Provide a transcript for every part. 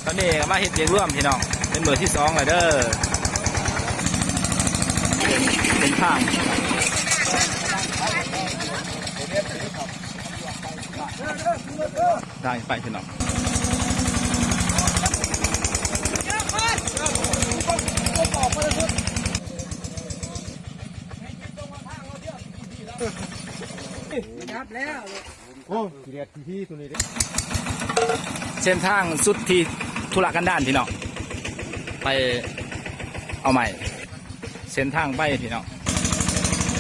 ຕອນນີ້ກໍມາເຮັດວຽກລວມພີ່ນ້ອງ ເປັນມື້ທີສອງແລ້ວເດີ. ເປັນ ເປັນທາງ ທາງໄປພີ່ນ້ອງ. ໂອ້ ຂີ້ດຽດຂີ້ທີ່ໂຕນີ້ເດ້. ເສັ້ນທາງສຸດທີ່ທຸລະກັນດານພີ່ນ້ອງ ໄປເອົາໄມ້ ເສັ້ນທາງໄປພີ່ນ້ອງ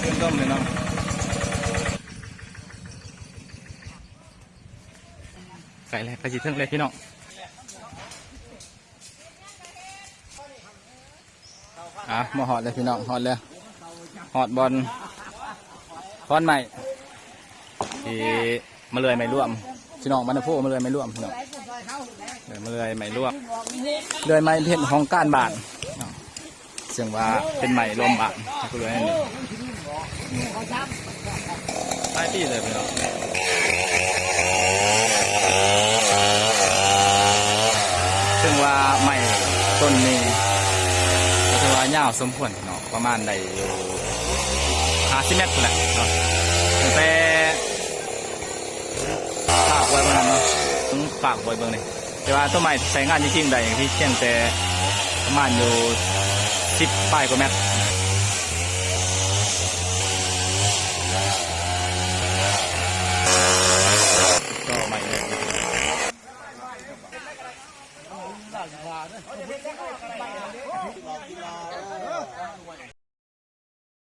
ເປັນດົງພີ່ນ້ອງ. ໃກ້ແລ້ວ ໃກ້ຊິເຖິງແລ້ວພີ່ນ້ອງ. ອ່ະ ມາຮອດແລ້ວພີ່ນ້ອງ ຮອດແລ້ວ ຮອດບ່ອນ ບ່ອນໄມ້ ທີ່ມາເລື່ອຍໄມ້ລວມ ພີ່ນ້ອງ ບ້ານນາໂພມາເລື່ອຍໄມ້ລວມພີ່ນ້ອງ ເອີ ມາເລື່ອຍໄມ້ລວມ ເລື່ອຍໄມ້ເຮັດຫ້ອງການບ້ານເນາະ. ເຊິ່ງວ່າເປັນໄມ້ລວມບ້ານ ກໍເລີຍໃຫ້ ຫຼາຍປີເລີຍພີ່ນ້ອງ. ເຊິ່ງວ່າໄມ້ຕົ້ນນີ້ກໍຖືວ່າຍາວສົມຄວນເນາະ ປະມານໄດ້ຢູ່ຫ້າສິບແມັດພຸ້ນແຫຼະເນາະ ຕັ້ງແຕ່ ຝາກໄວ້ເບິ່ງນັ້ນເນາະ ເບິ່ງ ຝາກໄວ້ເບິ່ງນີ້ ແຕ່ວ່າຕົ້ນໄມ້ໃຊ້ງານຈິງໆໄດ້ ມີພຽງແຕ່ປະມານຢູ່ສິບປາຍກວ່າແມັດ